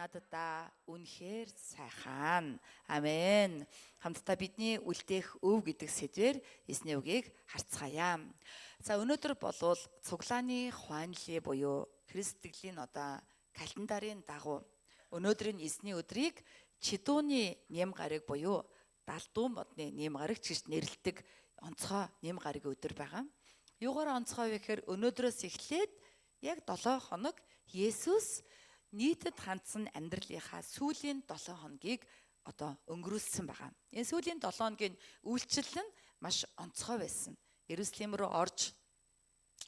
нададаа үнэхээр сайхан. Амен. Хамтдаа бидний үлдээх өв гэдэг сэдвээр эзний үгийг харцгаая. За, өнөөдөр болвол цуглааны хуанли буюу Христтгэлийн одоо календарын дагуу өнөөдрийн эзний өдрийг чидууны нэм гараг буюу далдуу модны нэм гараг ч гэж нэрлэдэг онцгой нэм гарагийн өдөр байгаа. Юугаар онцгой вэ гэхээр өнөөдрөөс эхлээд яг 7 хоног Есүс нийтэд хандсан амьдралынхаа сүүлийн 7 хоногийг одоо өнгөрүүлсэн байгаа. Энэ сүүлийн 7 хоногийн үйлчлэл нь маш онцгой байсан. Иерусалим руу орж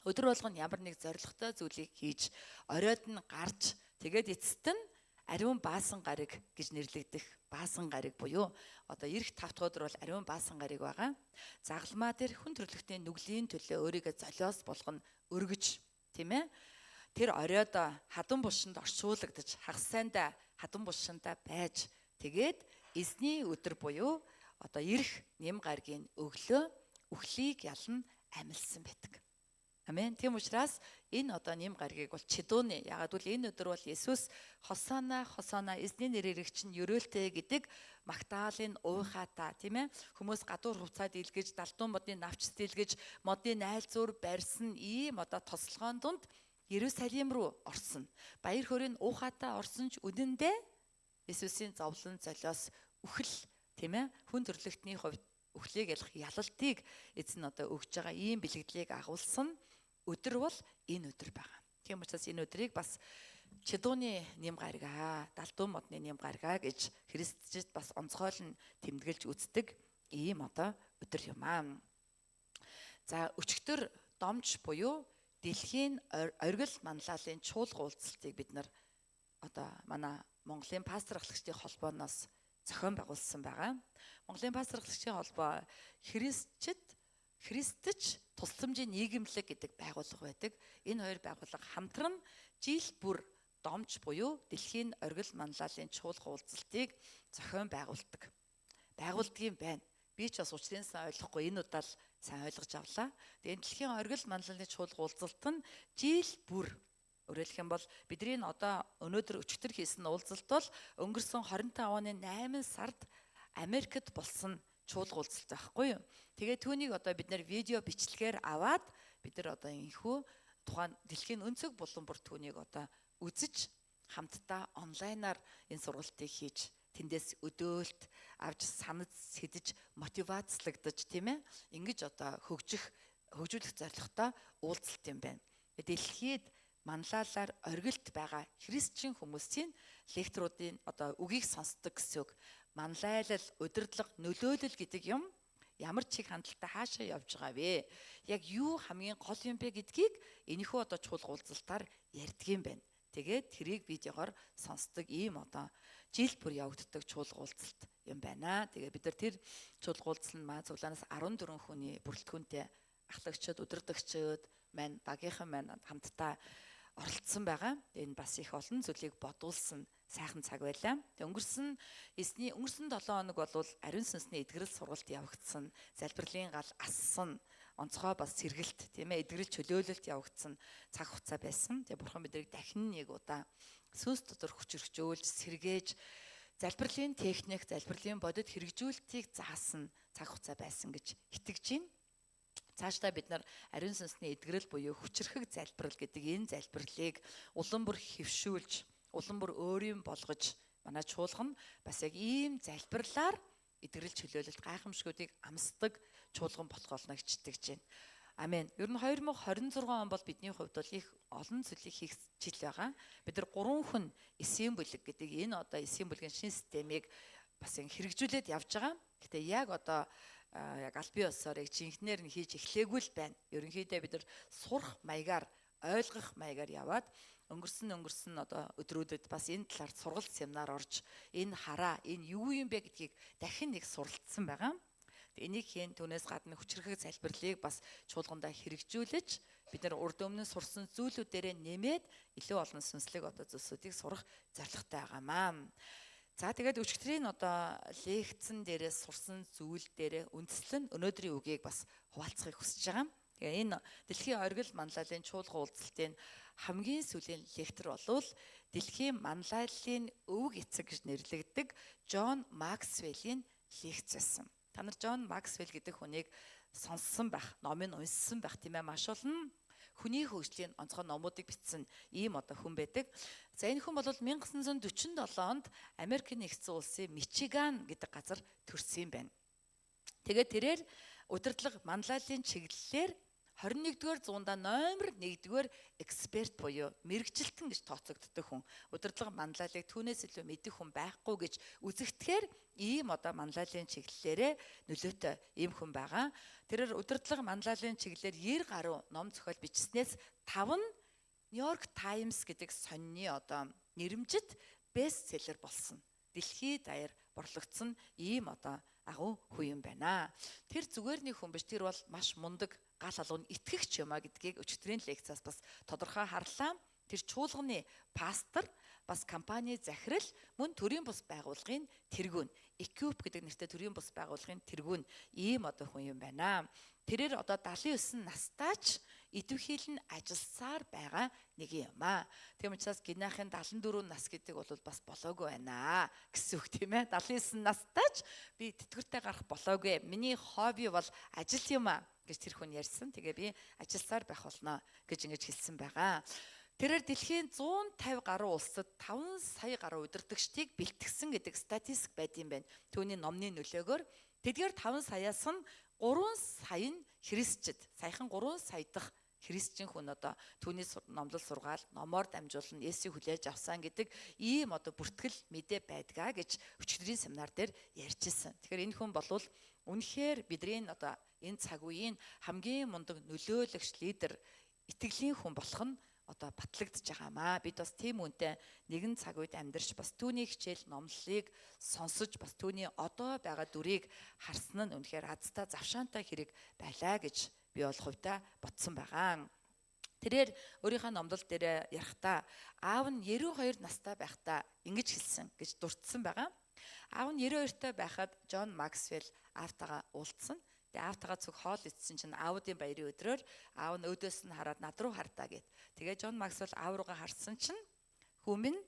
өдөр болгон ямар нэг зоригтой зүйлийг хийж, оройд нь гарч, тэгээд эцэст нь ариун баасан гараг гэж нэрлэгдэх баасан гараг буюу одоо ирэх 5 дахь өдөр бол ариун баасан гараг байгаа. Загалмаа дээр хүн төрөлхтний нүглийн төлөө өөрийгөө золиос болгон өргөж, тийм ээ. Тэр оройд хадан булшинд орчуулагдаж, хагас сайндаа хадан булшиндаа байж, тэгээд эзний өдөр буюу одоо ирэх нэм гарагийн өглөө үхлийг ялан амилсан байдаг. Амен. Тийм учраас энэ одоо нэм гарагийг бол чидууны. Ягаад гэвэл энэ өдөр бол Есүс "Хосана, хосана, эзний нэрээр ирэх чинь ерөөлтэй" гэдэг магтаалын уйхаатай, тийм ээ. Хүмүүс гадуур хувцаа дийлгэж, далдуун модны навч дийлгэж, модны найлзуур барьсан ийм одоо тослогоон дунд Иерусалим руу орсон. Баяр хөөрийн уухаатай орсон ч үнэндээ Есүсийн зовлон, золиос, үхэл, тийм ээ, хүн төрлөختний хувьд үхлийг ялах ялалтыг эзэн одоо өгж байгаа ийм бэлэгдлийг агуулсан өдөр бол энэ өдөр байгаа. Тийм учраас энэ өдрийг бас чидууны нэм гаргаа, далдуу модны нэм гаргаа гэж христчид бас онцгойлон тэмдэглэж үздэг ийм одоо өдөр юм аа. За, өчигдөр домж буюу дэлхийн оргил манлайлалын чуулга уулзалтыг бид нар одоо манай Монголын пастор ахлагчдын холбооноос зохион байгуулсан байгаа. Монголын пастор ахлагчдын холбоо христчид Христч тусламжийн нийгэмлэг гэдэг байгууллага байдаг. Энэ хоёр байгууллага хамтран жил бүр домж буюу дэлхийн оргил манлайлалын чуулга уулзалтыг зохион байгуулдаг. Байгуулдаг юм байна. Би ч бас учрын сайн ойлгохгүй, энэ удаа л сайн ойлгож авлаа. Тэгээ энэ дэлхийн оргил манлайлалын чуулга уулзалт нь жил бүр, өөрөөр хэлэх юм бол бидний одоо өнөөдөр өчигдөр хийсэн уулзалт бол өнгөрсөн 25 оны 8 сард Америкт болсон чуулга уулзалт байхгүй юу. Тэгээд түүнийг одоо бид нэр видео бичлэгээр аваад бид нар одоо энэхүү тухайн дэлхийн өнцөг булан бүр түүнийг одоо үзэж, хамтдаа онлайнаар энэ сургалтыг хийж, тэндээс өдөөлт авч, санаж сэдэж, мотивацлагдаж, тийм ээ, ингэж одоо хөгжих, хөгжүүлэх зорилготой уулзалт юм байна. Дэлхийд манлайлалаар оргилд байгаа христчин хүмүүсийн лекторуудын одоо үгийг сонсдог гэсэн үг. Манлайлал, удирдлага, нөлөөлөл гэдэг юм ямар чиг хандлагатай хаашаа явж байгаа вэ? Яг юу хамгийн гол юм бэ гэдгийг энэхүү одоо чуулга уулзалтаар ярьдаг юм байна. Тэгээд тэрийг видеогоор сонсдог ийм одоо жил бүр явагддаг чуулга уулзалт юм байна. Тэгээ бид нар тэр чуулга уулзалт нь маа цуглаанаас 14 хүний бүрэлдэхүүнтэй ахлагчид, удирдагчид маань, багийнхан маань хамтдаа оролцсон байгаа. Энэ бас их олон зүйлийг бодуулсан сайхан цаг байлаа. Тэг өнгөрсөн эзний өнгөрсөн 7 хоног бол ариун сүнсний эдгэрэл сургалт явагдсан. Залбирлын гал ассан, онцгой бас сэргэлт, тийм ээ, эдгэрэл чөлөөлөлт явагдсан цаг хугацаа байсан. Тэгээ бурхан биднийг дахин нэг удаа сүнс дотор хүчрхжөөлж, сэргээж, залбирлын техник, залбирлын бодит хэрэгжүүлэлтийг заасан цаг хугацаа байсан гэж итгэж байна. Цаашдаа бид нар ариун сүнсний эдгэрэл буюу хүчрхэг залбирал гэдэг энэ залбирлыг улам бүр хэвшүүлж, улам бүр өөрийн болгож, манай чуулган нь бас яг ийм залбирлаар эдгэрэл чөлөөлөлт гайхамшгуудыг амсдаг чуулган болох болно гэж итгэж байна. Амен. Ер нь 2026 он бол бидний хувьд бол их олон зүйлийг хийх жил байгаа. Бид нар гурван хүн эсийн бүлэг гэдэг энэ одоо эсийн бүлгийн шин системийг бас ингэ хэрэгжүүлээд явж байгаа. Гэтэ яг одоо яг аль бие усаар яг жинхнээр нь хийж эхлээгүй л байна. Ерөнхийдөө бид нар сурах маягаар, ойлгох маягаар яваад өнгөрсөн одоо өдрүүдэд бас энэ талаар сургалт семинар орж, энэ хараа, энэ юу юм бэ гэдгийг дахин нэг суралцсан байгаа. Энийг хийн, түүнээс гадна хүчрхэг залбирлыг бас чуулгандаа хэрэгжүүлэж, бид нар урд өмнө сурсан зүйлүүдээрээ нэмээд илүү олон сүнслэг одоо зүйлсүүдийг сурах зорилготой байгаамаа. За, тэгээд өчигдрийн одоо лекцэн дээрээ сурсан зүйл дээрээ үндэслэн өнөөдрийн үгийг бас хуваалцахыг хүсэж байгаа. Тэгээ энэ дэлхийн оргил манлайлалын чуулган уулзалтын хамгийн сүүлийн лектор болвол дэлхийн манлайллын өвөг эцэг гэж нэрлэгддэг Джон Максвеллийн лекц байсан. Та нар Джон Максвелл гэдэг хүнийг сонссон байх, номыг уншсан байх, тийм ээ, маш олон хүний хөгжлийн онцгой номуудыг бичсэн ийм одоо хүн байдаг. За, энэ хүн бол 1947 онд Америкийн нэгдсэн улсын Мичиган гэдэг газар төрсөн юм байна. Тэгээд тэрээр удирдлага манлайллын чиглэлээр 21-р зуунда номер 1-р эксперт буюу мэргэжилтэн гэж тооцогддог хүн. Удирдлага манлайлыг түүнээс илүү мэдэх хүн байхгүй гэж үзэгдэхээр ийм одоо манлайллын чиглэлээрээ нөлөөтэй ийм хүн байгаа. Тэрээр удирдлага манлайллын чиглэлээр 90 гаруй ном зохиол бичснээс 5 нь Нью-Йорк Таймс гэдэг сонины одоо нэрэмжит бестселлер болсон. Дэлхийд даяар борлогдсон ийм одоо агуу хүн юм байна. Тэр зүгээр нэг хүн биш, тэр бол маш мундаг гал алууны итгэгч юм а гэдгийг өчигдрийн лекцаас бас тодорхой харлаа. Тэр чуулганы пастор, бас компани захирал, мөн төрийн бус байгууллагын тэргүүн, Equip гэдэг нэртэй төрийн бус байгууллагын тэргүүн ийм одоо хүн юм байна. Тэрээр одоо 79 настайч идэвхийлэн ажилласаар байгаа нэг юм аа. Тийм учраас Гинахын 74 нас гэдэг бол бас болоогүй байна гэсэн үг, тийм ээ. 79 настайч би тэтгэвртэй гарах болоогүй. Миний хобби бол ажил юм аа гэж тэр хүн ярьсан. Тэгээ би ажилласаар байх болно гэж ингэж хэлсэн байгаа. Тэрээр дэлхийн 150 гаруй улсад 5 сая гаруй удирдагчдыг бэлтгэсэн гэдэг статистик байд юм байна. Түүний номны нөлөөгөөр тэдгээр 5 саяас нь 3 сая нь христчд, саяхан 3 сая дахь христчин хүн одоо түүний номлол сургаал номоор дамжуулан Есүсийг хүлээж авсан гэдэг ийм одоо бүртгэл мэдээ байдгаа гэж өчигдрийн семинар дээр ярьж ирсэн. Тэгэхээр энэ хүн болвол үнэхээр бидний одоо энэ цаг үеийн хамгийн мундаг нөлөөлөгч лидер, итгэлийн хүн болох нь одоо батлагдж байгаамаа. Бид бас тийм үнтэй нэгэн цаг үед амьдарч, бас түүний хичээл номлолыг сонсож, бас түүний одоо байгаа дүрийг харсан нь үнэхээр азтай завшаантай хэрэг байлаа гэж би бол хувьдаа бодсон байгаа. Тэрээр өөрийнхөө номлол дээр ярихдаа аав нь 92 настай байхдаа ингэж хэлсэн гэж дурдсан байгаа. Аав нь 92 таа байхад Джон Максвелл аавтайгаа уулзсан. Тэгээ аавтайгаа цуг хоол идсэн чинь аавдын баярын өдрөөр аав нь өөдөөс нь хараад над руу хардаа гэд. Тэгээ Джон Максвелл аав руугаа харсан чинь "Хүмүүн,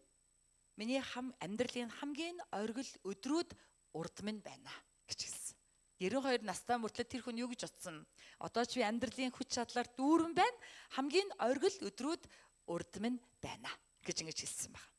миний хам амьдралын хамгийн оргил өдрүүд урд минь байна" гэж хэлсэн. 92 настай мөртлөө тэр хүн юу гэж бодсон? Одоо ч би амьдралын хүч чадлаар дүүрэн байна. Хамгийн оргил өдрүүд урд минь байна гэж ингэж хэлсэн байна.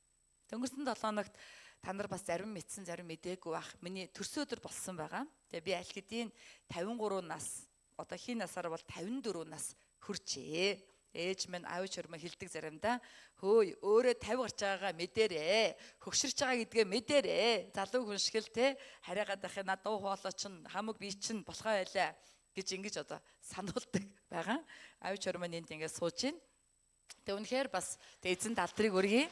Дөнгөрсөн 7 хоногт та нар бас зарим мэдсэн, зарим мдээгүй бах. Миний төрсөн өдөр болсон байгаа. Тэгээ би аль хэдийн 53 нас, одоо хин насаар бол 54 нас хүрчээ. Ээж минь, аав чормоо хилдэг заримдаа "Хөөй, өөрөө 50 гарч байгаагаа мэдэрээ. Хөгширч байгаа гэдгээ мэдэрээ. Залуу хүн шиг л те хараагаад байх над дуу хоолой чинь хамаг бие чинь болохоо байлаа" гэж ингэж одоо сануулдаг байгаа. Аав чормоо энд ингээд сууж байна. Тэгээ үнэхээр бас тэгээ эзэн талдрыг өргөе.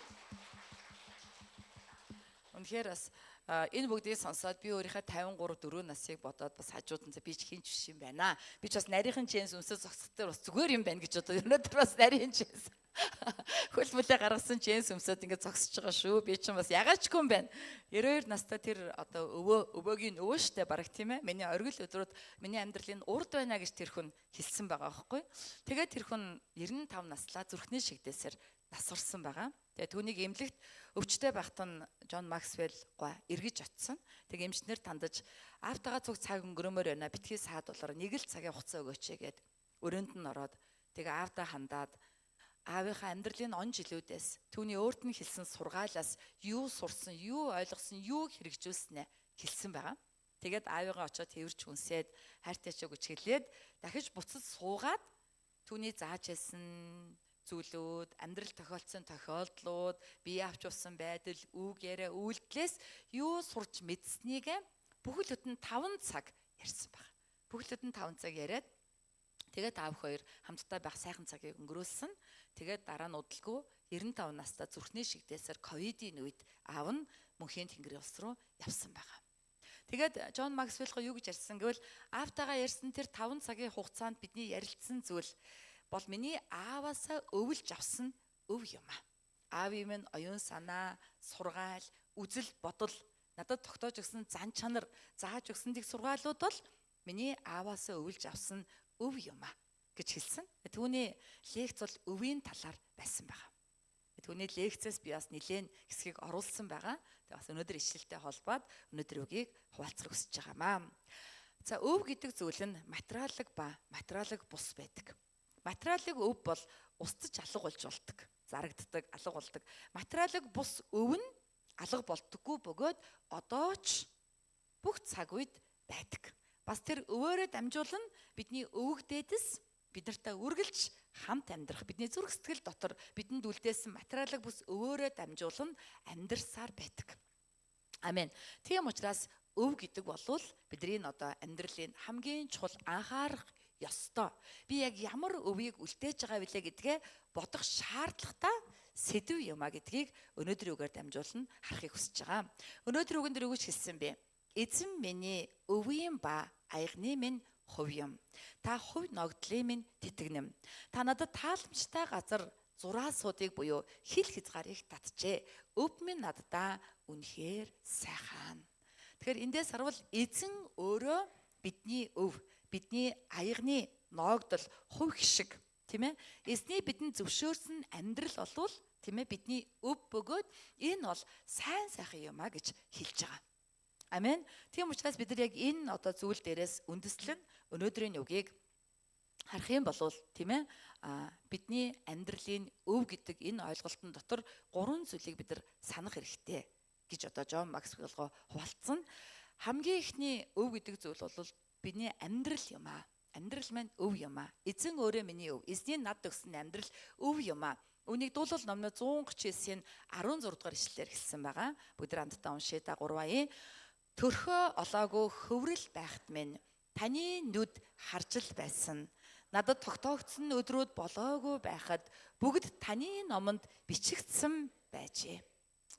Үнэхээр бас энэ бүгдийг сонсоод би өөрийнхөө 53 4 насыг бодоод бас хажууд нь би ч хинч биш юм байна. Би ч бас нарийнхан чэнс өмсөө зогсох дээр бас зүгээр юм байна гэж одоо өнөөдөр бас нарийн чэнс хөл мүлээ гаргасан чэнс өмсөд ингээд зогсож байгаа шүү. Би ч бас ягаачгүй юм байна. 92 настай тэр одоо өвөө, өвөөгийн өвөө штэ бараг, тийм ээ. Миний оргил өдрүүд, миний амьдралын урд байна гэж тэр хүн хэлсэн байгаа байхгүй. Тэгээд тэр хүн 95 наслаа зүрхний шигдээсээр нас орсон байгаа. Тэгээ түүнийг эмнэлэгт өвчтэй байхад нь Джон Максвелл гой эргэж очсон. Тэгээ эмчнэр тандаж "Аавтайгаа цуг цаг өнгөрөөмөр байна. Битгий саад болоор нэг л цагийн хугацаа өгөөч" гээд өрөөнд нь ороод тэгээ аавтаа хандаад аавынхаа амьдралын он жилүүдээс түүний өөрт нь хэлсэн сургаалаас юу сурсан, юу ойлгосон, юу хэрэгжүүлснээ хэлсэн байгаа. Тэгээд аавыгаа очиод тэрч хүнсээд хайртай ч гэж хэлээд дахиж буцаж суугаад түүний зааж хэлсэн зүйлүүд, амьдрал тохиолдсон тохиолдлууд, бие авч явсан байдал, үг яриа, үйлдэлээс юу сурч мэдсэнийг бүхэл бүтэн 5 цаг ярьсан байна. Бүхэл бүтэн 5 цаг яриад тэгээд аав хоёр хамтдаа байх сайхан цагийг өнгөрүүлсэн. Тэгээд дараа нь удалгүй 95 настай зүрхний шигдээсээр ковидын үед аав нь мөнхийн тэнгэрийн улс руу явсан байгаа. Тэгээд Джон Максвелл юу гэж ярьсан гэвэл аавтайгаа ярьсан тэр 5 цагийн хугацаанд бидний ярилцсан зүйл бол миний ааваасаа өвлж авсан өв юм а. Аавын минь оюун санаа, сургаал, үзэл бодол, надад тогтоож өгсөн зан чанар, зааж өгсөн тийг сургаалууд бол миний ааваасаа өвлж авсан өв юм а гэж хэлсэн. Түүний лекц бол өвийн талаар байсан байгаа. Түүний лекцээс би бас нэлээд хэсгийг оруулсан байгаа. Тэгээ бас өнөөдөр ишлэлтэй холбоод өнөөдөр үгийг хуваалцах хүсэж байгаамаа. За, өв гэдэг зүйл нь материалыг ба материалыг бус байдаг. Материалыг өв бол устж алга болж болдог, зарагддаг, алга болдог. Материалыг бус өв нь алга болдоггүй бөгөөд одоо ч бүх цаг үед байдаг. Бас тэр өвөөрөө дамжуулан бидний өвөг дээдэс бид нартай үргэлж хамт амьдрах, бидний зүрх сэтгэл дотор бидэнд үлдээсэн материалыг бүс өвөөрөө дамжуулан амьдрсаар байдаг. Амен. Тийм учраас өв гэдэг болвол бидний одоо амьдралын хамгийн чухал анхаарах ёстой. Би яг ямар өвийг үлдээж байгаа вүлээ гэдгээ бодох шаардлагатай сэдв юм а гэдгийг өнөөдрийн үгээр дамжуулан харахыг хүсэж байгаа. Өнөөдрийн үгэн дээр өгч хэлсэн бэ. Эзэн миний өвийн ба аягны минь хувь юм. Та хувь ногдлын минь тэтгэнэм. Та надад тааламжтай газар зураа суудыг буюу хил хязгаарыг татжээ. Өв минь наддаа үнэхээр сайхан. Тэгэхээр эндээс харуул эзэн өөрөө бидний өв, бидний аягны ноогдол, хувь хишиг, тийм ээ. Эзний бидэнд зөвшөөрсөн амьдрал болвол, тийм ээ, бидний өв бөгөөд энэ бол сайн сайхан юм а гэж хэлж байгаа. Амен. Тийм учраас бид нар яг энэ одоо зүйл дээрээс үндэслэн өнөөдрийн үгийг харах юм бол, тийм ээ, бидний амьдралын өв гэдэг энэ ойлголтын дотор гурван зүйлийг бид нар санах хэрэгтэй гэж одоо Джон Максвеллго хуваалцсан. Хамгийн эхний өв гэдэг зүйл бол бидний амьдрал юм аа. Амьдрал маань өв юм аа. Эзэн өөрөө миний өв. Эзний над өгсөн амьдрал өв юм аа. Үүнийг дуулал номны 139-ийн 16 дугаар ишлэлээр хэлсэн байгаа. Бүгд хамтдаа уншъя та гурван. Төрхөө олоогүй хөврөл байхад минь таны нүд харж л байсан. Надад тогтоогдсон өдрүүд болоогүй байхад бүгд таны номонд бичигдсэн байжээ.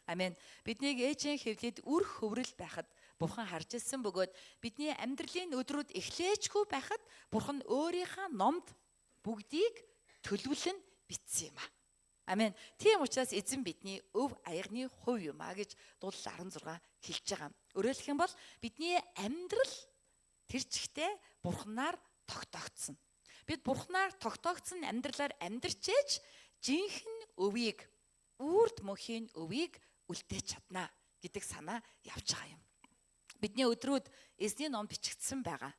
Амен. Биднийг ээжийн хэвлэлд үр хөврөл байхад Бурхан харж ирсэн бөгөөд бидний амьдралын өдрүүд эхлээчгүй байхад Бурхан өөрийнхөө номд бүгдийг төлөвлөн бичсэн юм а. Амен. Тийм учраас эзэн бидний өв аягны хувь юм а гэж дуулал 16 хэлж байгаа. Өөрөөр хэлэх юм бол бидний амьдрал тэр чигтээ Бурханаар тогтоогдсон. Бид Бурханаар тогтоогдсон амьдралаар амьдрчээж жинхэнэ өвийг, үрд мөнхийн өвийг үлдээж чаднаа гэдэг санаа явж байгаа юм. Бидний өдрүүд эзний ном бичигдсэн байгаа.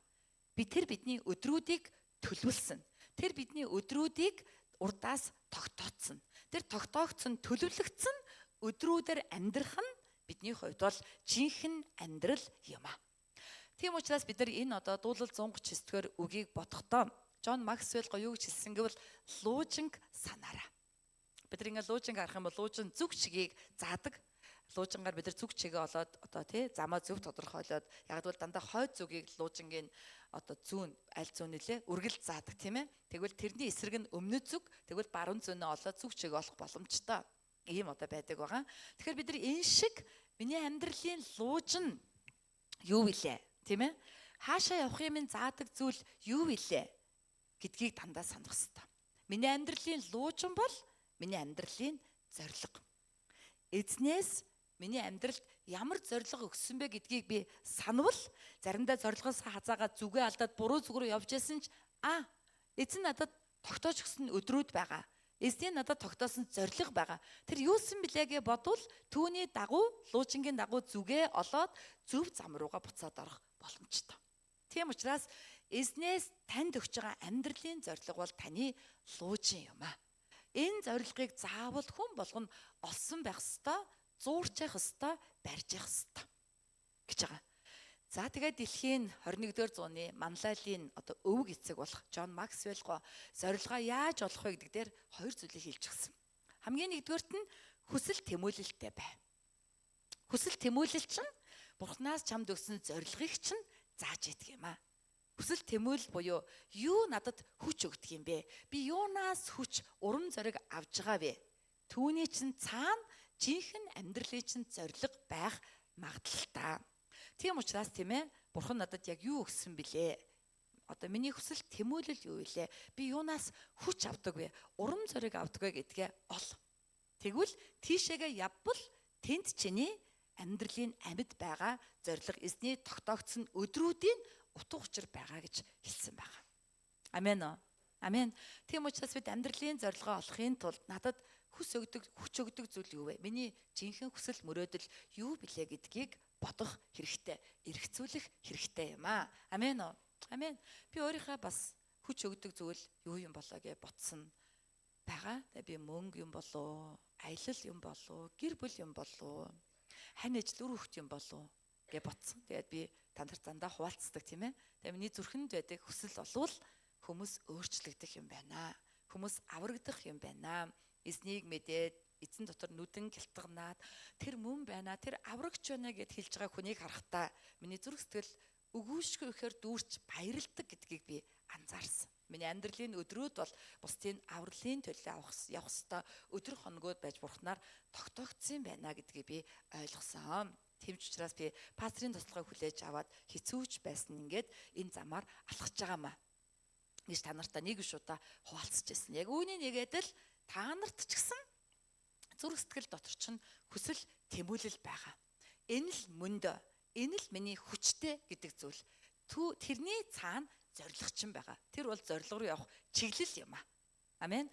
Би тэр бидний өдрүүдийг төлөвлөсөн. Тэр бидний өдрүүдийг урдаас тогтооцсон. Тэр тогтоогдсон, төлөвлөгдсөн өдрүүдээр амьдрах нь бидний хувьд бол жинхэнэ амьдрал юм а. Тийм учраас бид нар энэ одоо дуулал 139 дэх үгийг бодохдоо Джон Максвелл гоё юу гэж хэлсэн гэвэл луужинг санаарай. Бид нар ингээд луужинг харах юм бол луужин зүг чигийг заадаг. Луужингаар бид нар зүг чигээ олоод одоо тий замаа зөв тодорхойлоод, яг бол дандаа хойд зүгийг луужингийн одоо зүүн аль зүүн нөлөө үргэлж заадаг, тийм ээ. Тэгвэл тэрний эсрэг нь өмнөд зүг, тэгвэл баруун зүүнээ олоод зүг чигээ олох боломжтой ийм одоо байдаг байгаа. Тэгэхээр бид нар энэ шиг миний амьдралын лууж нь юу вүлээ, тийм ээ? Хаашаа явах юм заадаг зүйл юу вүлээ гэдгийг дандаа санах хэрэгтэй. Миний амьдралын луужин бол миний амьдралын зорилго. Эзнээс миний амьдралд ямар зорилго өгсөн бэ гэдгийг би санавал заримдаа зорилгоос хазаагаад зүгээ алдаад буруу зүг рүү явж байсан ч эзэн надад тогтоож өгсөн өдрүүд байгаа. Эзний надад тогтоосон зорилго байгаа. Тэр юусан билээ гэж бодвол түүний дагуу, луужингийн дагуу зүгээ олоод зөв зам руугаа буцаад орох боломжтой. Тийм учраас эзнээс танд өгч байгаа амьдралын зорилго бол таны луужин юм а. Энэ зорилгыг заавал хүн болгоно олсон байх ёстой, зуурч явах ёстой, барьж явах ёстой гэж байгаа. За, тэгээд дэлхийн 21-р зууны манлайлын одоо өвөг эцэг болох Джон Максвелл го зорилгоо яаж олох вэ гэдэг дээр хоёр зүйлийг хэлж өгсөн. Хамгийн нэгдүгээрт нь хүсэл тэмүүлэлтэй бай. Хүсэл тэмүүлэл чинь Бурханаас чамд өгсөн зорилгыг чинь зааж идэг юм а. Хүсэл тэмүүлэл буюу юу надад хүч өгдөг юм бэ? Би юунаас хүч, урам зориг авч байгаа вэ? Түүний чинь цаана жинхэнэ амьдралын чинь зорилго байх магадлалтай. Тийм учраас, тийм ээ, Бурхан надад яг юу өгсөн бilé? Одоо миний хүсэл тэмүүлэл юу вэ? Би юунаас хүч авдаг вэ? Урам зориг авдаг вэ гэдгээ ол. Тэгвэл тийшээгээ явбал тэнд чиний амьдралын амьд байгаа зорилго, эзний тогтоогдсон өдрүүдийн утга учир байгаа гэж хэлсэн байгаа. Амен уу? Амен. Тийм учраас бид амьдралын зорилгоо олохын тулд надад хүс өгдөг, хүч өгдөг зүйл юу вэ? Миний жинхэнэ хүсэл мөрөөдөл юу билээ гэдгийг бодох хэрэгтэй, эргцүүлэх хэрэгтэй юм аа. Амен уу? Амен. Би өөрийнхөө бас хүч өгдөг зүйл юу юм болоо гэж бодсон байгаа. Тэгээ би мөнгө юм болоо, аялал юм болоо, гэр бүл юм болоо, хань ажил үр хөвгт юм болоо гэж бодсон. Тэгээд би та нарт дандаа хуваалцдаг, тийм ээ. Тэгээ миний зүрхэнд байдаг хүсэл болвол хүмүүс өөрчлөгдөх юм байна. Хүмүүс аврагдах юм байна. Эзнийг мэдээд эзэн дотор нүдэн гялтганаад тэр мөн байна, тэр аврагч байна гэд хэлж байгаа хүнийг харахтаа миний зүрх сэтгэл өгөөшгүй ихээр дүүрч баярлдаг гэдгийг би анзаарсан. Миний амьдралын өдрүүд бол бусдын авралын төлөө авах явах ёстой өдөр хоногуд байж бурхнаар тогтоогдсон байна гэдгийг би ойлгосон. Тийм ч учраас би пастрын туслахыг хүлээж аваад хэцүүч байсан ингээд энэ замаар алхаж байгаа маа гэж та нартай нэг шуудаа хуваалцаж байсан. Яг үүний нэгэд л та нарт ч гэсэн зүрх сэтгэл дотор чинь хүсэл тэмүүлэл байгаа. Энэ л мөндөө, энэ л миний хүчтэй гэдэг зүйл. Тэрний цаана зорилго чинь байгаа. Тэр бол зорилго руу явах чиглэл юм аа. Амен.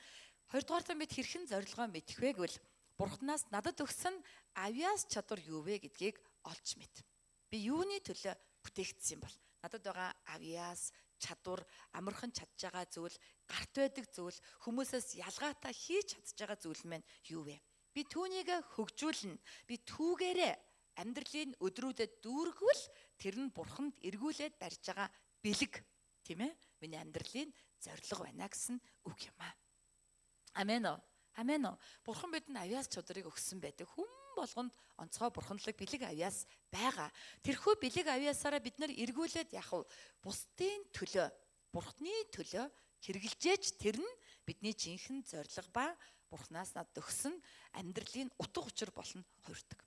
Хоёрдугаар нь бид хэрхэн зорилгоо мэдэх вэ гэвэл Бурханаас надад өгсөн авьяас чадвар юу вэ гэдгийг олж мэд. Би юуны төлөө бүтээгдсэн бол надад байгаа авьяас чадвар, амархан чадж байгаа зүйл, гарт байдаг зүйл, хүмүүсээс ялгаатай хийж чадж байгаа зүйл маань юу вэ? Би түүнийг хөгжүүлнэ. Би түүгээрээ амьдралын өдрүүдэд дүүргвэл тэр нь бурханд эргүүлээд барьж байгаа бэлэг, тийм ээ? Миний амьдралын зорилго байна гэсэн үг юм аа. Амен уу? Амен уу? Бурхан бидэнд авьяас чадварыг өгсөн байдаг. Хүн болгонд онцгой бурханлаг бэлэг авьяас байгаа. Тэрхүү бэлэг авьяасаараа бид нар эргүүлээд яах вэ? Бусдын төлөө, бурхны төлөө хэрэгжилжээч тэр нь бидний жинхэнэ зорилго ба бурхнаас надад өгсөн амьдралын утга учир болно хувирдаг.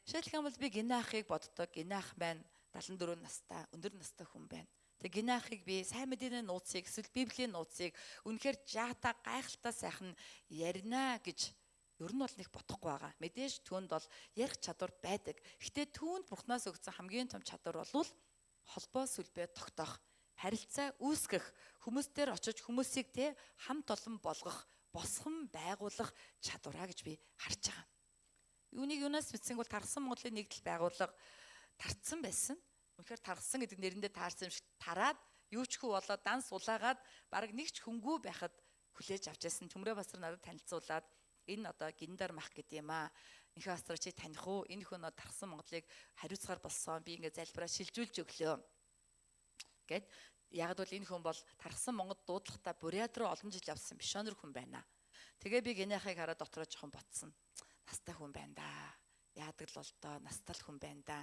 Жишээлх юм бол би гинэ ахыг боддог. Гинэ ах маань 74 настай, өндөр настай хүн байна. Тэгээ гинэ ахыг би сайн мэдээний нууцыг эсвэл библийн нууцыг үнэхээр жаата гайхалтай сайхан ярина гэж ер нь бол нэг бодохгүй байгаа. Мэдээж түүнд бол ярих чадвар байдаг. Гэтэ түүнд бурхнаас өгсөн хамгийн том чадвар бол холбоо сүлбээ тогтоох, харилцаа үүсгэх, хүмүүстээр очиж хүмүүсийг те хамт олон болгох, босгон байгуулах чадвараа гэж би харж байгаа. Юуныг юунаас мэдсэн бол тархсан Монголын нэгдэл байгууллага тарцсан байсан. Үнэхээр тархсан гэдэг нэрэндээ таарсан юм шиг тараад юу ч хүү болоод данс улаагаад бараг нэг ч хөнгүү байхад хүлээж авч байсан. Төмрөө басар надад танилцуулаад энэ одоо гиндар мах гэдэг юм аа. Инхээ пастор чи таних уу? Энэ хүн тархсан Монголыг хариуцгаар болсон. Би ингээ залбираа шилжүүлж өглөө. Гэт яг бол энэ хүн бол тархсан Монгол дуудлагатай Бурят руу олон жил явсан миссионер хүн байна. Тэгээ би гинээхийг хараад дотроо жоохон ботсон. Настай хүн байна да. Яадаг л бол доо настай л хүн байна да.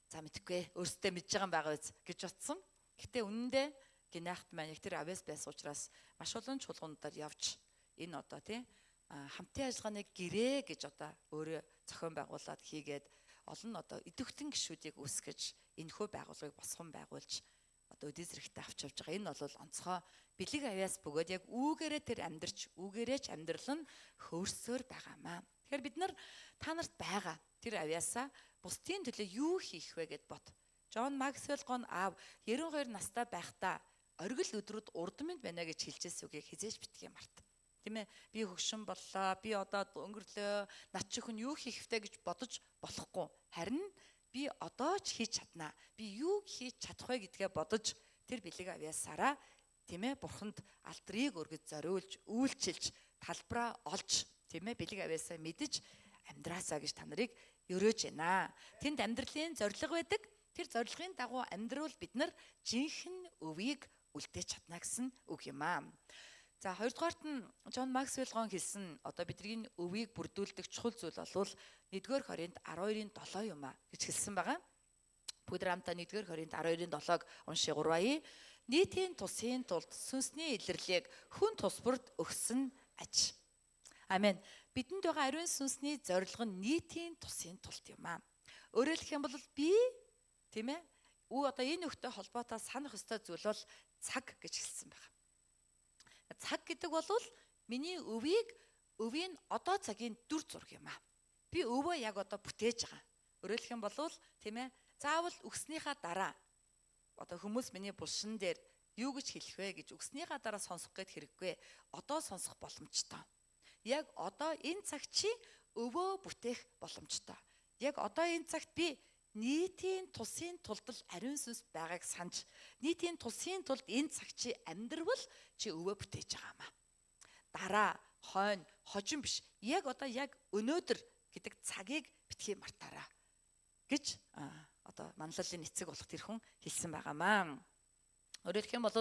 За мэдхгүй өөртөө мэдж байгаа юм байгаа биз гэж бодсон. Гэтэ үнэндээ гинээхт маань яг тэр авьяас байсан учраас маш олон чуулгануудаар явж энэ одоо тий хамтын ажиллагааны гэрээ гэж одоо өөрөө зохион байгуулад хийгээд олон одоо идэвхтэн гишүүдийг үүсгэж энэхүү байгууллагыг босгон байгуулж одоо өдөө зэрэгтээ авч явж байгаа. Энэ бол онцгой бэлэг авьяас бөгөөд яг үүгээрээ тэр амьдрч үүгээрээ ч амьдрал нь хөөрсөөр байгаамаа. Тэгэхээр бид нар та нарт байгаа тэр авьяасаа бусдын төлөө юу хийх вэ гэд бод. Джон Максвелл гон аав 92 настай байхдаа оргил өдрүүд урд минь байна гэж хэлжээс үгийг хизээж битгий март. Тийм ээ, би хөгшин боллоо, би одоо өнгөрлөө, над чи хүн юу хийх вэ гэж бодож болохгүй. Харин би одоо ч хийж чаднаа. Би юу хийж чадах вэ гэдгээ бодож тэр бэлэг авьяасаараа тийм ээ бурханд алдрыг өргөж зориулж, үйлчилж, талбараа олж тийм ээ бэлэг авьяасаа мэдэж амьдраасаа гэж та нарыг өрөөж байна. Тэнд амьдралын зорилго байдаг. Тэр зорилгын дагуу амьдрал бид нар жинхэнэ өвийг үлдээж чадна гэсэн үг юм аа. За хоёрдугаарт нь Джон Максвелл гон хэлсэн одоо бидний өвийг бүрдүүлдэг чухал зүйл бол 1-р Коринт 12-ын 7 юм а гэж хэлсэн байгаа. Бүгд хамтдаа 1-р Коринт 12-ын 7-ог уншия гурваа. Нийтийн тусын тулд сүнсний илэрлийг хүн тус бүрт өгсөн аж. Амен. Бидэнд байгаа ариун сүнсний зорилго нь нийтийн тусын тулд юм аа. Өөрөөр хэлэх юм бол би тийм ээ одоо энэ өгтэй холбоотой санах ёстой зүйл бол цаг гэж хэлсэн байна. Цаг гэдэг бол миний өвийг өвийн одоо цагийн дүр зураг юм аа. Би өвөө яг одоо бүтээж байгаа. Өөрөөр хэлэх юм бол тийм ээ заавал өгснийхаа дараа одоо хүмүүс миний булшин дээр Юу гэж хэлэх вэ гэж үгснийхаа дараа сонсох гээд хэрэггүй. Одоо сонсох боломжтой. Яг одоо энэ цаг чи өвөө бүтээх боломжтой. Яг одоо энэ цагт би нийтийн тусын тулд л ариун сүнс байгааг санаж, нийтийн тусын тулд энэ цаг чи амьдрвал чи өвөө бүтээж байгаа юм аа. Дараа, хойно, хожим биш. Яг одоо яг өнөөдөр гэдэг цагийг битгий мартаарай гэж одоо манлайллын эцэг болох тэр хүн хэлсэн байгаамаа. Өөрөөр хэлэх юм бол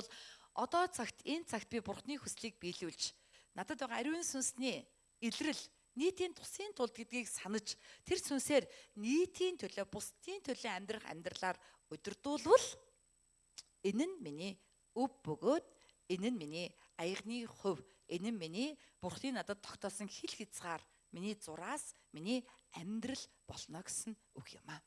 одоо цагт энэ цагт би Бурхны хүслийг биелүүлж надад байгаа ариун сүнсний илрэл нийтийн тусын тулд гэдгийг санаж тэр сүнсээр нийтийн төлөө бусдын төлөө амьдрах амьдралаар удирдуулвал энэ нь миний өв бөгөөд энэ нь миний аягны хувь, энэ нь миний Бурхны надад тогтоосон хил хязгаар, миний зураас, миний амьдрал болно гэсэн үг юм аа.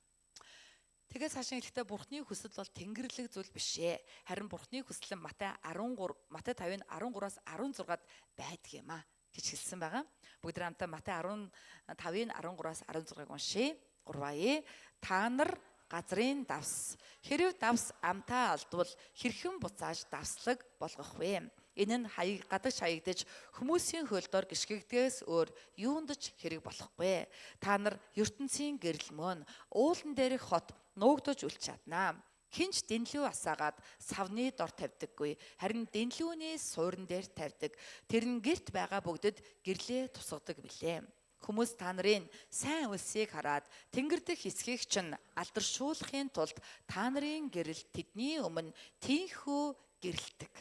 Тэгээ цаашаа хэлэхдээ Бурхны хүсэл бол тэнгэрлэг зүйл биш ээ. Харин Бурхны хүсэл нь Матай 13, Матай 5-ын 13-аас 16-ад байдаг юм аа гэж хэлсэн байгаа. Бүгд хамтдаа Матай 15-ын 13-аас 16-ыг уншъя. 3-аа. Та нар газрын давс. Хэрв давс амтаа алдвал хэрхэн буцааж давслаг болгох вэ? Энэ нь хаяг гадагш хаягдаж хүмүүсийн хөлдоор гიშгэгдгээс өөр юунд ч хэрэг болохгүй. Та нар ертөнцийн гэрэл мөн уулан дээрх хот нуугдаж үлч чаднаа. Хинч дэнлүү асаагаад савны дор тавьдаггүй. Харин дэнлүүний суурин дээр тавьдаг. Тэр нь гэрт байгаа бүгдэд гэрлээ тусгадаг билээ. Хүмүүс та нарын сайн үлсийг хараад тэнгэр дэх эсхийг чинь алдаршуулахын тулд та нарын гэрэл тэдний өмнө тийнхүү гэрэлдэг.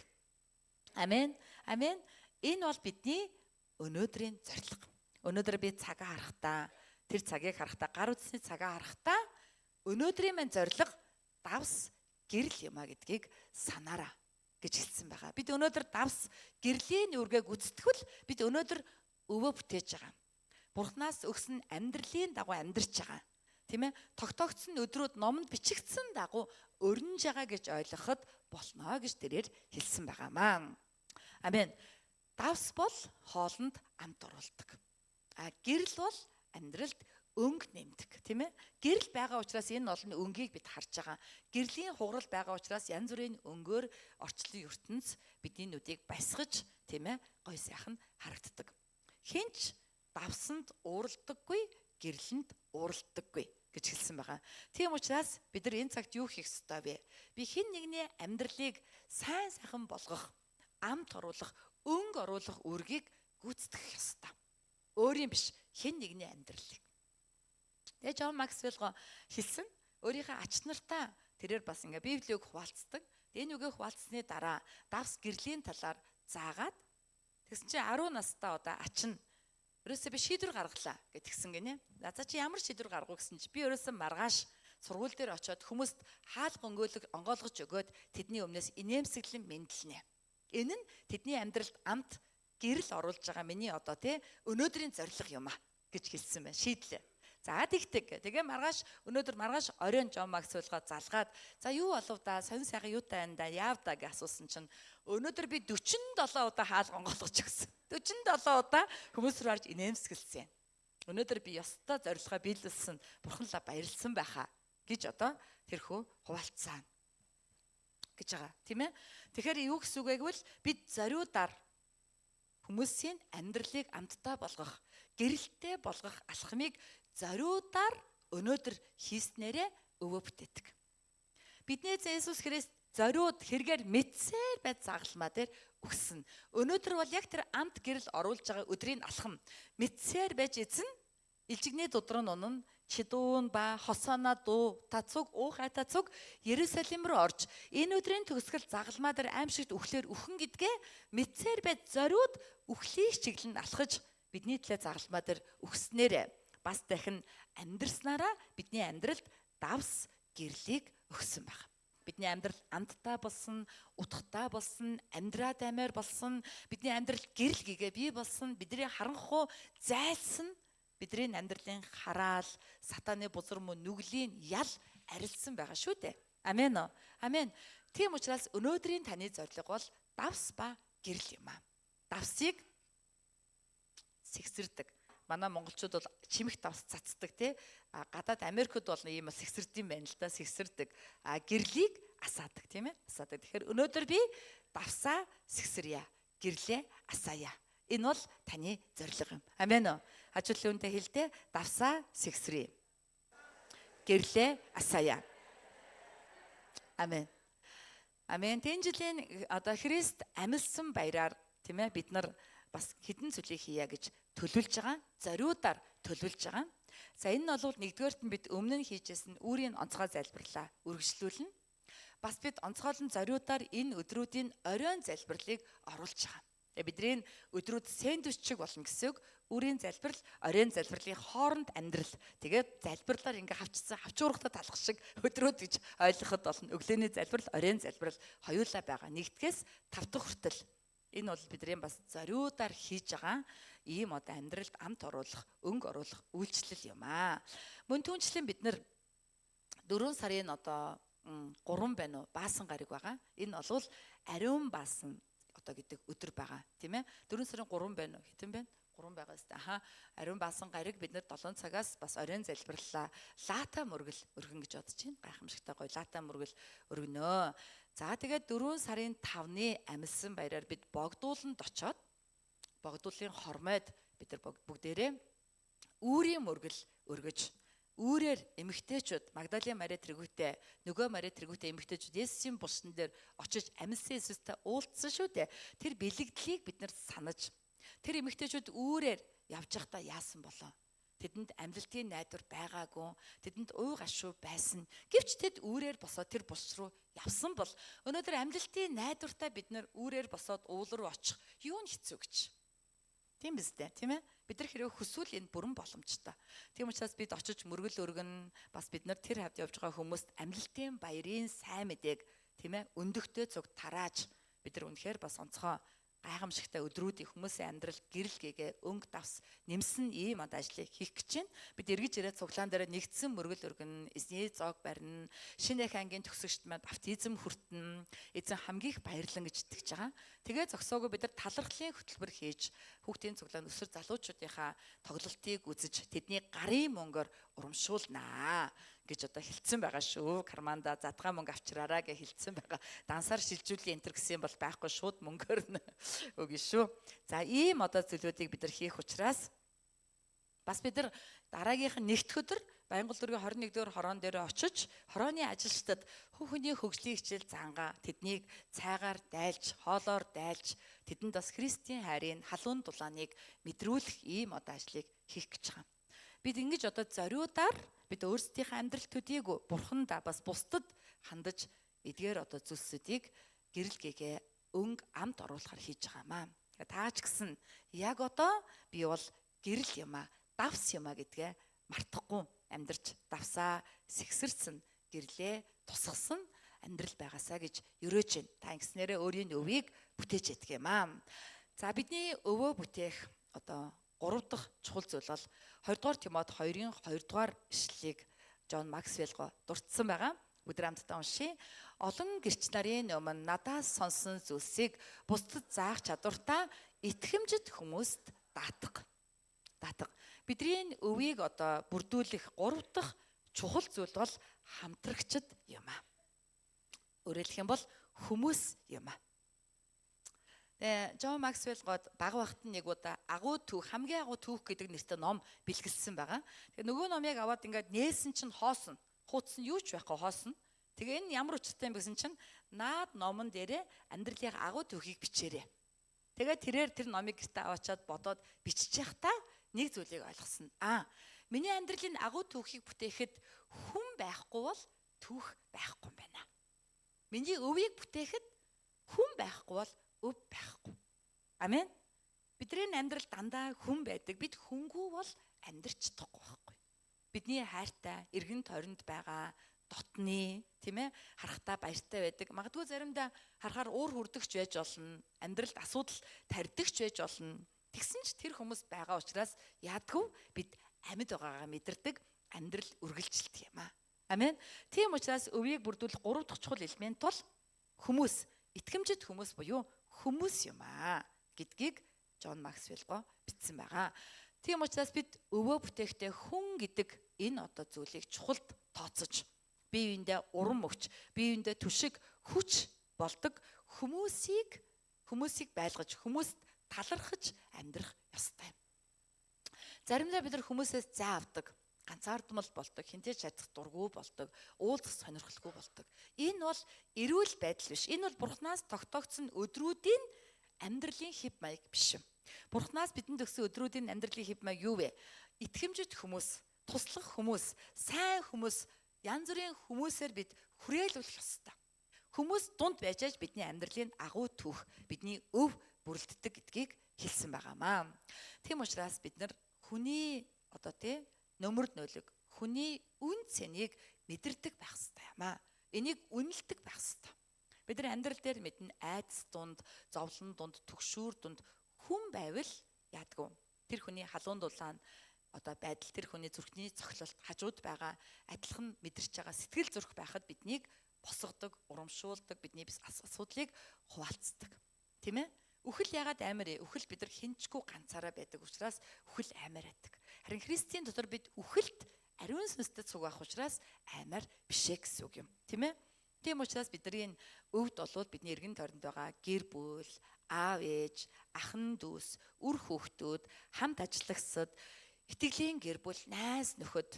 Амен. Амен. Энэ бол бидний өнөөдрийн зорилго. Өнөөдөр би цагаа харахтаа, тэр цагийг харахтаа, гар утасны цагаа харахтаа өнөөдрийн минь зорилго давс гэрэл юм а гэдгийг санаараа гэж хэлсэн байгаа. Бид өнөөдөр давс гэрлийн үүргээ гүйцэтгэвэл бид өнөөдөр өвөө бүтээж байгаа. Бурханаас өгсөн амьдралын дагуу амьдарч байгаа. Тийм ээ? Тогтоогдсон өдрүүд номонд бичигдсэн дагуу өрнөж байгаа гэж ойлгоход болно гэж тэрээр хэлсэн байгаамаа. Амен. Давс бол хоолнд амт оруулдаг. А гэрэл бол амьдралд өнгө нэмдэг, тийм ээ? Гэрэл байгаа учраас энэ олон өнгийг бид харж байгаа. Гэрлийн хугарал байгаа учраас янз бүрийн өнгөөр орчлон ертөнц бидний нүдийг басгаж, тийм ээ, гой сайхан харагддаг. Хинч давсанд ууралдаггүй, гэрлэнд ууралдаггүй гэж хэлсэн байгаа. Тийм учраас бид нар энэ цагт юу хийх ёстой вэ? Би хэн нэгний амьдралыг сайн сайхан болгох, амт оруулах, өнгө оруулах үүргийг гүйцэтгэх ёстой. Өөрийн биш, хэн нэгний амьдралыг. Тэгээ Джон Максвелл хэлсэн өөрийнхөө ач нартаа тэрээр бас ингээ Библийг хуваалцдаг. Энэ үгээ хуваалцсны дараа давс гэрлийн талаар заагаад тэгсэн чинь 10 настай одоо ач нь ерөөсөө би шийдвэр гаргалаа гэтгсэн гинэ. За чи ямар шийдвэр гаргав гэсэн чи би ерөөсөө маргааш сургууль дээр очиод хүмүүст хаалга өнгөөлөг онгойлгож өгөөд тэдний өмнөөс инээмсэглэн мэдлэнэ. Энэ нь тэдний амьдралд амт гэрэл оруулж байгаа миний одоо тий өнөөдрийн зорилго юм а гэж хэлсэн байна. Шийдлээ. За тэгтэг. Тэгээ маргааш өнөөдөр маргааш оройн Джон Максвеллгаа залгаад за юу болов да, сонь сайхан юутай байна да, яав да гэж асуусан чинь өнөөдөр би 47 удаа хаалга онгойлгож өгсөн. 47 удаа хүмүүс рүү харж инээмсэглсэн. Өнөөдөр би ёстой зорилгоо биелүүлсэн, бурханлаа баярлсан байхаа гэж одоо тэрхүү хуваалцсан гэж байгаа. Тийм ээ? Тэгэхээр юу гэсэн үг вэ гэвэл бид зориудаар хүмүүсийн амьдралыг амттай болгох, гэрэлтэй болгох алхмыг зориудаар өнөөдөр хийснээрээ өвөө бүтээдэг. Бидний эзэн Иесус Христ зориуд хэрэгээр мэдсээр байд загалмаа дээр өгсөн. Өнөөдөр бол яг тэр амт гэрэл оруулж байгаа өдрийн алхам. Мэдсээр байж эзэн илжигний дудран унан чидуун ба хосоона дуу та цуг уух айта цуг Иерусалим руу орж энэ өдрийн төгсгөл загалмаа дээр аимшигт үхлээр үхэн гэдгээ мэдсээр байд зориуд үхлийн чиглэлд алхаж бидний төлөө загалмаа дээр үхснээрээ бас дахин амьдрснараа бидний амьдралд давс гэрлийг өгсөн баг. Бидний амьдрал амттай болсон, утгатай болсон, амьдраад аймаар болсон, бидний амьдрал гэрэл гэгээ бий болсон, бидний харанхуй зайлсан, бидний амьдралын хараал, сатаны бузар мөн нүглийн ял арилсан байгаа шүү дээ. Амен уу? Амен. Тийм учраас өнөөдрийн таны зорилго бол давс ба гэрэл юм аа. Давсыг сэгсэрдэг. Манай монголчууд бол чимэх давс цацдаг тий. А гадаад Америкууд бол ийм бас сэгсэрдэм байх л да, сэгсэрдэг. А гэрлийг асаадаг, тийм ээ? Асаадаг. Тэгэхээр өнөөдөр би давсаа сэгсэрье. Гэрлээ асаая. Энэ бол таны зорилго юм. Амен үү? Хажуулын үнтэй хэлдэ, давсаа сэгсрээ. Гэрлээ асаая. Амен. Амен. Тэн жилийн одоо Христ амилсан баяраар, тийм ээ, бид нар бас хэдэн зүйлийг хийя гэж төлөвлөж байгаа. Зориудаар төлөвлөж байгаа. За, энэ нь бол нэгдүгээрт нь бид өмнө нь хийжсэн үүрийн онцгой залбирлаа үргэлжлүүлнэ. Бас бид онцгойлон зориудаар энэ өдрүүдийн оройн залбирлыг оруулж байгаа. Тэгээ бидний өдрүүд сэндвич шиг болно гэсэн үг. Үрийн залбирал, оройн залбирлын хооронд амьдрал. Тэгээд залбирлаар ингээ хавчсан, хавчуурхтаа талах шиг өдрүүд гэж ойлгоход болно. Өглөөний залбирал, оройн залбирал хоёулаа байгаа. 1-ээс 5 дахь хүртэл. Энэ бол бидний бас зориудаар хийж байгаа ийм одоо амьдралд амт оруулах, өнгө оруулах үйлчлэл юм аа. Мөн түнчлэн бид нар 4 сарын одоо 3 байна уу? Баасан гараг байгаа. Энэ бол ариун баасан одоо гэдэг өдөр байгаа, тийм ээ. 4 сарын 3 байна уу? Хэдэн байна? 3 байгаа зү. Аха. Ариун баасан гараг бид нар 7 цагаас бас оройн залбирлаа. Лата мөргөл өргөн гэж бодож байна. Гайхамшигтай гоё лата мөргөл өргөнөө. За, тэгээд 4 сарын 5-ны амилсан баяраар бид богдууланд очоод, богдуулын хормойд бид нар бүгдээрээ үүрийн мөргөл өргөж, үүрээр эмэгтэйчүүд Магдалины Мари тэргүүтээ, нөгөө Мари тэргүүтээ эмэгтэйчүүд Есүсийн булшин дээр очиж амилсан Есүстэй уулзсан шүү дээ. Тэр бэлэгдлийг бид нар санаж, тэр эмэгтэйчүүд үүрээр явж байхдаа яасан болоо? Тэдэнд амьлалтын найдвар байгаагүй, тэдэнд уй гашуу байсан. Гэвч тэд үүрээр босоод тэр булш руу явсан бол өнөөдөр амьлалтын найдвартай бид нар үүрээр босоод уул руу очих юу нь хэцүү гэж. Тийм биз дээ, тийм ээ? Бид нар хэрэг хүсвэл энэ бүрэн боломжтой. Тийм учраас бид очиж мөргөл өргөн, бас бид нар тэр хавьд явж байгаа хүмүүст амьлалтын баярын сайн мэдээг, тийм ээ, өндөгтэй цуг тарааж, бид нар үнэхээр бас онцгой гайхамшигтай өдрүүдийг хүмүүсийн амьдралд гэрэл гээгээ өнгө давс нэмсэн ийм одоо ажлыг хийх гэж байна. Бид эргэж ирээд цуглаан дээр нэгдсэн мөргөл өргөн, эзний зоог барина, шинэ ангийн төгсөгчд маань баптизм хүртэн, эзэн хамгийн их баярлан гэж итгэж байгаа. Тэгээ зогсоогүй бид нар талархлын хөтөлбөр хийж, хүүхдийн цуглаан өсвөр залуучуудынхаа тоглолтыг үзэж, тэдний гарын мөнгөөр урамшуулнаа гэж одоо хэлсэн байгаа шүү. Карманда задгаа мөнгө авчираараа гэж хэлсэн байгаа. Дансаар шилжүүлээ энтер гэсэн юм бол байхгүй, шууд мөнгөөр нь өгнө шүү. За, ийм одоо зүйлүүдийг бид нар хийх учраас бас бид нар дараагийнх нь нэгдэх өдөр Баянгол дүүргийн 21 дугаар хорон дээр очиж хорооны ажилчдад хүүхний хөгжлийн хичээл зангаа тэднийг цайгаар дайлж, хоолоор дайлж, тэдэнд бас Христийн хайрын халуун дулааныг мэдрүүлэх ийм одоо ажлыг хийх гэж байгаа. Бид ингэж одоо зориудаар бид өөрсдийнхээ амьдрал төдийгүй бурхандаа бас бусдад хандаж эдгээр одоо зүйлсүүдийг гэрэл гээгээ өнгө амт оруулахар хийж байгаа маа. Таач гэсэн яг одоо би бол гэрэл юм а, давс юм а гэдгээ мартахгүй амьдарч, давсаа сэгсэрсэн, гэрлээ тусгасан амьдрал байгаасаа гэж өрөөж байна. Та ингэснээрээ өөрийн өвийг бүтээж ядг юм аа. За, бидний өвөө бүтээх одоо 3 дахь чухал зүйл бол 2 дугаар Тимот 2-ын 2 дугаар ишлэлийг Джон Максвелл дурдсан байгаа. Бүгд хамтдаа уншъя. Олон гэрч нарын өмнө надаас сонсон зүйлсийг бусдад заах чадвартай итгэмжит хүмүүст даатга. Даатга. Бидний өвийг одоо бүрдүүлэх 3 дахь чухал зүйл бол хамтрагчд юм аа. Өөрөөр хэлэх юм бол хүмүүс юм аа. Тэгээ Джон Максвелл гоод бага багт нь нэг удаа агуу түүх, хамгийн агуу түүх гэдэг нэртэй ном бэлгэлсэн байгаа. Тэгээ нөгөө номыг аваад ингээд нээсэн чинь хоосон. Хуудсан юу ч байхгүй, хоосон. Тэгээ энэ ямар учиртай юм гэсэн чинь наад номон дээрээ амьдралын агуу түүхийг бичээрэй. Тэгээ тэрээр тэр номыг гэртээ аваачаад бодоод бичиж явахдаа нэг зүйлийг ойлгосон. Аа, миний амьдралын агуу түүхийг бүтээхэд хүн байхгүй бол түүх байхгүй юм байна. Миний өвийг бүтээхэд хүн байхгүй бол өв байхгүй. Амен. Бидний амьдрал дандаа хүн байдаг. Бид хүнгүй бол амьдрч чадахгүй байхгүй. Бидний хайртай, эргэн тойронд байгаа дотны, тийм ээ, харахтаа баяртай байдаг. Магадгүй заримдаа харахаар уур хүрдэгч байж болно. Амьдралд асуудал тарьдагч байж болно. Тэгсэн ч тэр хүмүүс байгаа учраас яадгүй бид амьд байгаагаа мэдэрдэг, амьдрал үргэлжилдэг юм аа. Амен. Тийм учраас өвийг бүрдүүлэх 3 дахь чухал элемент бол хүмүүс, итгэмжит хүмүүс буюу хүмүүс юм аа гэдгийг Джон Максвелл го бичсэн байгаа. Тийм учраас бид өвөө бүтээхдээ хүн гэдэг энэ одоо зүйлийг чухалд тооцож бид бие биендээ урам өгч, бие биендээ түшиг, хүч болдог хүмүүсийг байлгаж, хүмүүст талархаж амьдрах ёстой. Заримдаа бид нар хүмүүсээс зай авдаг, ганцаардмал болдог, хинтээ чадах дургүй болдог, уулзах сонирхолгүй болдог. Энэ бол эрүүл байдал биш. Энэ бол Бурханаас тогтоогдсон өдрүүдийн амьдралын хэв маяг биш. Бурханаас бидэнд өгсөн өдрүүдийн амьдралын хэв маяг юу вэ? Итгэмжит хүмүүс, туслах хүмүүс, сайн хүмүүс, янз бүрийн хүмүүсээр бид хүрээлүүлэх ёстой. Хүмүүс дунд байж аж бидний амьдралын агуу түүх, бидний өв бүрэлддэг гэдгийг хэлсэн байгаамаа. Тийм учраас бид нар хүний одоо тий нөмөрд нөлөг, хүний үн цэнийг мэдэрдэг байх ёстой юм аа. Энийг үнэлдэг байх ёстой. Бид нар амьдрал дээр мэднэ, айдас дунд, зовлон дунд, түгшүүр дунд хүн байвал яадгүй. Тэр хүний халуун дулаан одоо байдал, тэр хүний зүрхний цохилолт, хажууд байгаа адилхан мэдэрч байгаа сэтгэл зүрх байхад биднийг босгодог, урамшуулдаг, бидний асуудлыг хуваалцдаг. Тийм ээ? Үхэл ягаад амар вэ? Үхэл бид нар хинчгүй ганцаараа байдаг учраас үхэл амар байдаг. Харин Христийн дотор бид үхэлд ариун сүнстэй цуг авах учраас амар биш ээ гэсэн үг юм. Тийм ээ? Тийм учраас бидний өвд болвол бидний эргэн тойронд байгаа гэр бүл, аав ээж, ахан дүүс, үр хүүхдүүд, хамт ажиллагсад, итгэлийн гэр бүл, найз нөхөд,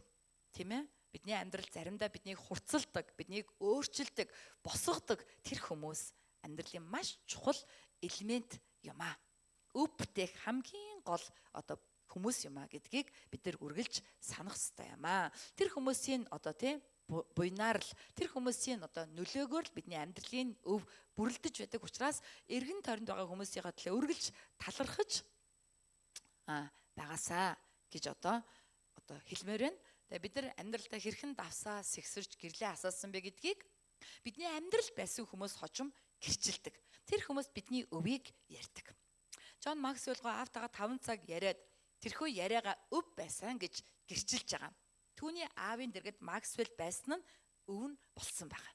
тийм ээ? Бидний амьдрал заримдаа биднийг хурцлдаг, биднийг өөрчилдөг, босгодог тэр хүмүүс амьдралын маш чухал элемент юм аа. Өв бүтээх хамгийн гол одоо хүмүүс юм аа гэдгийг бид нар үргэлж санах ёстой юм аа. Тэр хүмүүсийн одоо тий буйнаар л, тэр хүмүүсийн одоо нөлөөгөөр л бидний амьдралын өв бүрэлдэж байдаг учраас эргэн тойронд байгаа хүмүүсийнхаа төлөө үргэлж талархаж байгаасаа гэж одоо хэлмээр байна. Тэгээ бид нар амьдралдаа хэрхэн давсаа сэгсэрч гэрлээ асаасан бэ гэдгийг бидний амьдрал байсан хүмүүс хожим гэрчилдэг. Тэр хүмүүс бидний өвийг ярьдаг. Джон Максвеллгоо аавтайгаа 5 цаг яриад тэрхүү яриагаа өв байсан гэж гэрчилж байгаа. Түүний аавын дэргэд Максвелл байсан нь өв нь болсон байгаа.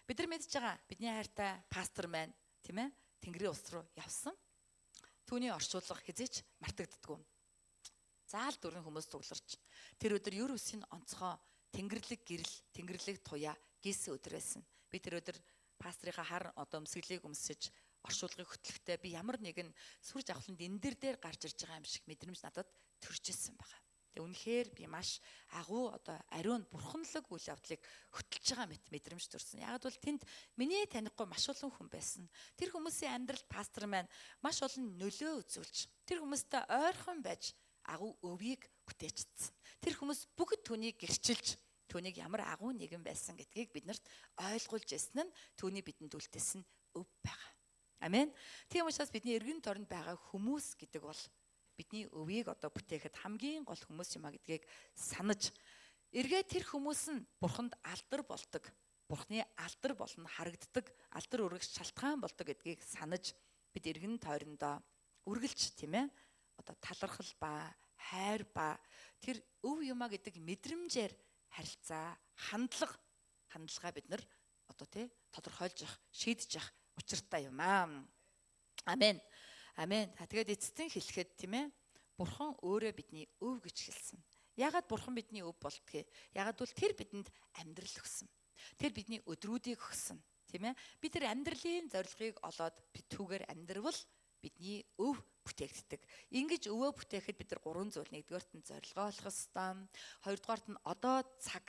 Бид нар мэдж байгаа, бидний хайртай пастор маань, тийм ээ, Тэнгэрийн улс руу явсан. Түүний орчуулга хэзээ ч мартагддаггүй. Заал дөрвөн хүмүүс цугларч тэр өдөр ер үсийн онцгой тэнгэрлэг гэрэл, тэнгэрлэг туяа гисэн өдөр байсан. Би тэр өдөр пастрынхаа хар одоо өмсгөлийг өмсөж орчуулгыг хөтлөхдөө би ямар нэгэн сүр жавхланд эндэр дээр гарч ирж байгаа юм шиг мэдрэмж надад төрж ирсэн байгаа. Тэгээ үнэхээр би маш агуу одоо ариун бурханлаг үйл явдлыг хөтлөж байгаа мэт мэдрэмж төрсэн. Яг бол тэнд миний танихгүй маш олон хүн байсан. Тэр хүмүүсийн амьдралд пастор маань маш олон нөлөө үзүүлж, тэр хүмүүстэй ойрхон байж агуу өвийг бүтээчихсэн. Тэр хүмүүс бүгд түүнийг гэрчилж, түүнийг ямар агуу нэгэн байсан гэдгийг биднэрт ойлгуулж ирсэн нь түүний бидэнд үлдээсэн өв байгаа. Амен. Тийм учраас бидний эргэн тойронд байгаа хүмүүс гэдэг бол бидний өвийг одоо бүтээхэд хамгийн гол хүмүүс юм а гэдгийг санаж, эргээ тэр хүмүүс нь бурханд алдар болдог, бурхны алдар болно харагддаг, алдар өргөх шалтгаан болдог гэдгийг санаж бид эргэн тойрондоо үргэлж, тийм ээ, одоо талархал ба хайр ба тэр өв юма гэдэг мэдрэмжээр харилцаа, хандлага бид нар одоо тий тодорхойлж явах, шийдэж явах учиртай юм аа. Амен. Амен. Тэгээд эцэстэн хэлэхэд, тийм ээ, Бурхан өөрөө бидний өв гэж хэлсэн. Ягаад Бурхан бидний өв болдгийг? Ягаад бол тэр бидэнд амьдрал өгсөн. Тэр бидний өдрүүдийг өгсөн, тийм ээ. Бид тэр амьдралын зорилгыг олоод бид түүгээр амьдрвал бидний өв бүтээгддэг. Ингэж өвөө бүтээхэд бид нар гурван зүйл: нэгдүгээрт нь зорилгоо олох ёстой, хоёрдугаарт нь одоо цаг,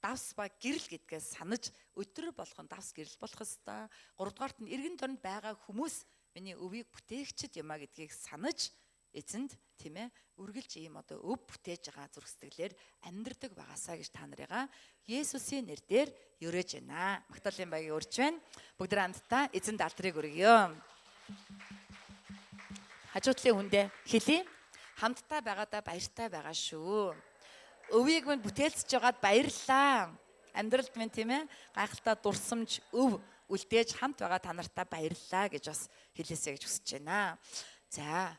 давс ба гэрэл гэдгээ санаж өдөр болгон давс гэрэл болох ёстой. Гуравдугаарт нь эргэн тойронд байгаа хүмүүс миний өвийг бүтээгчд юм а гэдгийг санаж эзэнд, тийм ээ, үргэлж ийм одоо өв бүтээж байгаа зүрх сэтгэлээр амьдрдаг байгаасаа гэж та нарыгаа Есүсийн нэрээр ерөөж байна. Магдалины багийг урьж байна. Бүгд хамтдаа эзэнд алдрыг өргөё. Хажуутлын хүндээ хэлье. Хамтдаа байгаадаа баяртай байгаа шүү. Өвийг минь бүтээлцэж байгаад баярлалаа. Амьдралд минь, тийм ээ, гайхалтай дурсамж өв үлдээж хамт байгаа та нартай баярлалаа гэж бас хэлээсэй гэж хүсэж байна. За,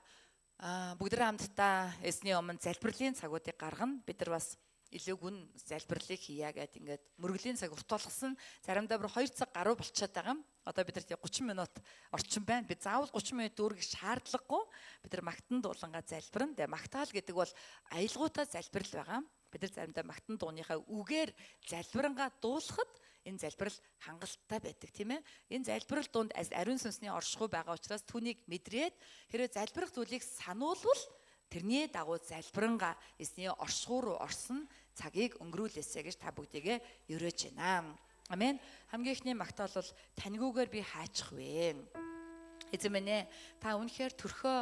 бүгд хамтдаа эзний өмнө залбирлын цагуудыг гаргана. Бид нар бас илүү гүн залбирлыг хийя гэд ингээд мөргөлийн цаг урт болгосон. Заримдаа бүр 2 цаг гаруй болчиход байгаа юм. Одоо бид нар 30 минут орчин байна. Би заавал 30 минут дүүргэх шаардлагагүй. Бид нар магтан дуулангаа залбирна. Тэгээ магтаал гэдэг бол аялгаутай залбирал байгаа. Бид Бид нар заримдаа магтан дууныхаа үгээр залбирангаа дуулахад энэ залбирал хангалттай байдаг, тийм ээ. Энэ залбирал дунд ариун сүнсний оршихуй байгаа учраас түүнийг мэдрээд хэрвээ залбирах зүйлийг сануулвал тэрний дагуу залбирангаа эзний оршихуй руу орсон цагийг өнгөрүүлээсэй гэж та бүгдийгээ ерөөж байна. Амен. Хамгийн эхний магтаал бол таньгүйгээр би хаачих вэ? Эзэн минь ээ, та үнэхээр төрхөө